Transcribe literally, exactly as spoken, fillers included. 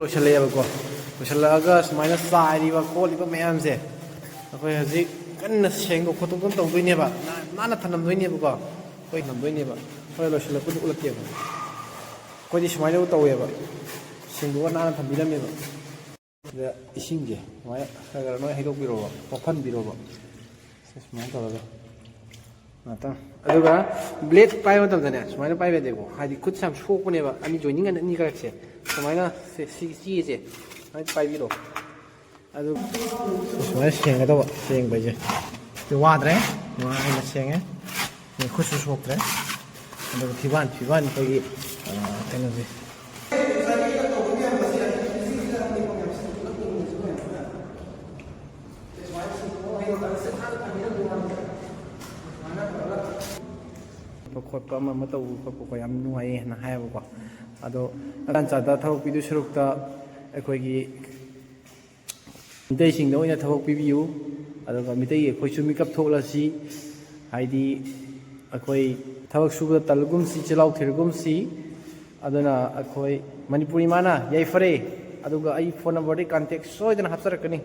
ꯂꯣꯏꯁꯤꯜꯂꯛꯑꯦꯕꯀꯣ꯫ ꯂꯣꯏꯁꯤꯜꯂꯛꯑꯒ ꯁꯨꯃꯥꯏꯅ ꯆꯥꯏꯔꯤꯕ ꯈꯣꯠꯂꯤꯕ ꯃꯌꯥꯝꯁꯦ ꯑꯩꯈꯣꯏ ꯍꯧꯖꯤꯛ ꯀꯟꯅ ꯁꯦꯡꯗꯣꯛ ꯈꯣꯠꯇꯣꯛꯇꯅ ꯇꯧꯗꯣꯏꯅꯦꯕ꯫ ꯅꯥ- ꯅꯥꯟꯅ ꯊꯝꯂꯝꯗꯣꯏꯅꯦꯕꯀꯣ꯫ ꯑꯩꯈꯣꯏ ꯊꯝꯗꯣꯏꯅꯦꯕ꯫ ꯍꯣꯔꯦꯟ ꯂꯣꯏꯁꯤꯜꯂꯛꯄꯗ ꯎꯠꯂꯛꯀꯦꯕ꯫ ꯑꯩꯈꯣꯏꯗꯤ ꯁꯨꯃꯥꯏꯅ ꯇꯧꯋꯦꯕ꯫ ꯁꯦꯡꯗꯣꯛꯑ ꯅꯥꯟꯅ ꯊꯝꯕꯤꯔꯝꯃꯦꯕ꯫ ꯁꯤꯗ ꯏꯁꯤꯡꯁꯦ ꯁꯨꯃꯥꯏꯅ ꯈꯔ ꯈꯔ ꯂꯣꯏ ꯍꯩꯗꯣꯛꯄꯤꯔꯣꯕ, ꯄꯣꯛꯍꯟꯕꯤꯔꯣꯕ꯫ ꯁꯤ ꯁꯨꯃꯥꯏꯅ ꯇꯧꯔꯒ ꯉꯥꯛꯇꯪ꯫ ꯑꯗꯨꯒ ꯕ꯭ꯂꯦꯗ ꯄꯥꯏꯕ ꯃꯇꯝꯗꯅꯦ ꯁꯨꯃꯥꯏꯅ ꯄꯥꯏꯕ ꯌꯥꯗꯦꯀꯣ, ꯍꯥꯏꯗꯤ ꯈꯨꯠꯁꯦ ꯌꯥꯝ ꯁꯣꯛꯄꯅꯦꯕ, ꯑꯅꯤ ꯖꯣꯏꯅꯤꯡ ꯑꯅꯤ ꯀꯥꯔꯛꯁꯦ꯫ ꯁꯨꯃꯥꯏꯅ ꯁꯤ, ꯁꯤ ꯆꯦꯁꯦ ꯁꯨꯃꯥꯏꯅ ꯄꯥꯏꯕꯤꯔꯣ꯫ ꯑꯗꯨ ꯁꯨꯃꯥꯏꯅ ꯁꯦꯡꯒꯗꯧꯕ, ꯁꯦꯡꯕꯁꯦ꯫ ꯁꯤ ꯋꯥꯗ꯭ꯔꯦ, ꯅꯨꯡꯉꯥꯏꯅ ꯁꯦꯡꯉꯦ꯫ ꯈꯨꯠꯁꯨ ꯁꯣꯛꯇ꯭ꯔꯦ꯫ ꯑꯗꯨꯒ ꯐꯤꯕꯥꯟ, ꯐꯤꯕꯥꯟ ꯑꯩꯈꯣꯏꯒꯤ, ꯑ, ꯀꯩꯅꯣꯁꯦ꯫ ꯈꯣꯠꯄ ꯈꯣꯠꯄ, ꯑꯃ ꯑꯃ ꯇꯧꯕ ꯈꯣꯠꯄꯀꯣ, ꯌꯥꯝ ꯅꯨꯡꯉꯥꯏꯌꯦ ꯍꯥꯏꯅ ꯍꯥꯏꯌꯦꯕꯀꯣ꯫ ꯑꯗꯣ ꯑꯉꯥꯡ ꯃꯆꯥꯗ ꯊꯕꯛ ꯄꯤꯗꯣꯏ ꯁꯔꯨꯛꯇ ꯑꯩꯈꯣꯏꯒꯤ ꯃꯤꯇꯩꯁꯤꯡꯗ ꯑꯣꯏꯅ ꯊꯕꯛ ꯄꯤꯕꯤꯌꯨ꯫ ꯑꯗꯨꯒ ꯃꯤꯇꯩꯒꯤ ꯑꯩꯈꯣꯏꯁꯨ ꯃꯤꯀꯞ ꯊꯣꯛꯂꯁꯤ꯫ ꯍꯥꯏꯗꯤ ꯑꯩꯈꯣꯏ ꯊꯕꯛ ꯁꯨꯕꯗ ꯇꯜꯂꯒꯨꯝꯁꯤ, ꯆꯤꯜꯍꯥꯎ ꯊꯤꯔꯒꯨꯝꯁꯤ꯫ ꯑꯗꯨꯅ ꯑꯩꯈꯣꯏ ꯃꯅꯤꯄꯨꯔꯤ ꯏꯃꯥꯅ ꯌꯥꯏꯐꯔꯦ꯫ ꯑꯗꯨꯒ ꯑꯩ ꯐꯣꯟ ꯅꯝꯕꯔꯗꯤ ꯀꯟꯇꯦꯛ ꯁꯣꯏꯗꯅ ꯍꯥꯞꯆꯔꯛꯀꯅꯤ꯫